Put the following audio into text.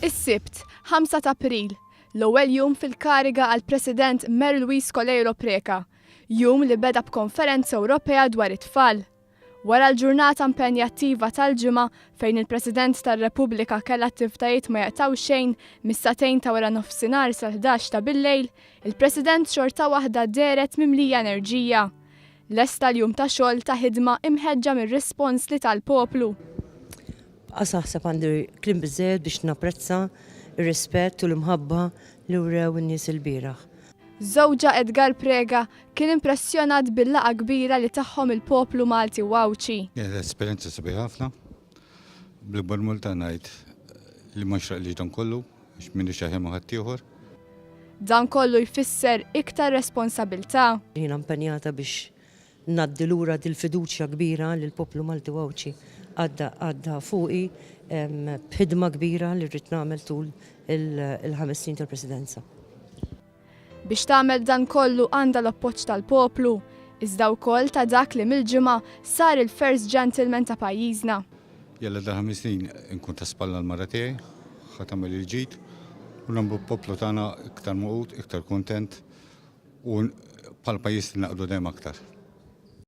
Is-Sibt, 5 t'April, l-ewwel jum fil-kariga għall-President Mary Louise Coleiro Preca, jum li beda b'konferenza Ewropea dwar it-tfal. Wara l-ġurnata impenjattiva tal-Ġimgħa fejn il-President tar-Repubblika kellha attivtajiet ma jaqtgħu xejn mis-sagħtejn ta' waranofsinhar sal-ħdax ta' billejl, il-President xorta waħda dehret mimlija enerġija. Lesta l-jum ta' xogħol ta' ħidma imħeġġa mir-rispons li ta l-poplu. B'qas aħseb għandi kliem biżżejjed biex napprezza r-rispett u l-imħabba li wrew in-nies ilbieraħ. Żewġha Edgar Prega kien impressjonat bil-laqgħa kbira li tagħhom il-poplu Malti u Għawdxi. Kienet esperjenza sabiħa ħafna. Bl-ikbar umiltà ngħid li ma nxraqlix dan kollu għax m'iniex aħjar ma' ħaddieħor. Dan kollu jfisser iktar responsabilità. Jiena impenjata biex ngħaddi lura dil-fiduċja kbira li l-poplu Malti u Għawdxi għadda għadda fuqi b'ħidma kbira li rrid nagħmel tul il-ħames snin tal-Presidenza. Biex tagħmel dan kollu għandha l-appoġġ tal-poplu, iżda wkoll ta' dak li mill-Ġimgħa sar il-First Gentleman ta' pajjiżna. Jalla dal-ħames snin inkun ta' spalla għall-mara tiegħi, ħa tagħmel il-ġid u nagħmlu l-poplu tagħna iktar magħqud, iktar kuntent u bħala pajjiż ningħaqdu dejjem aktar.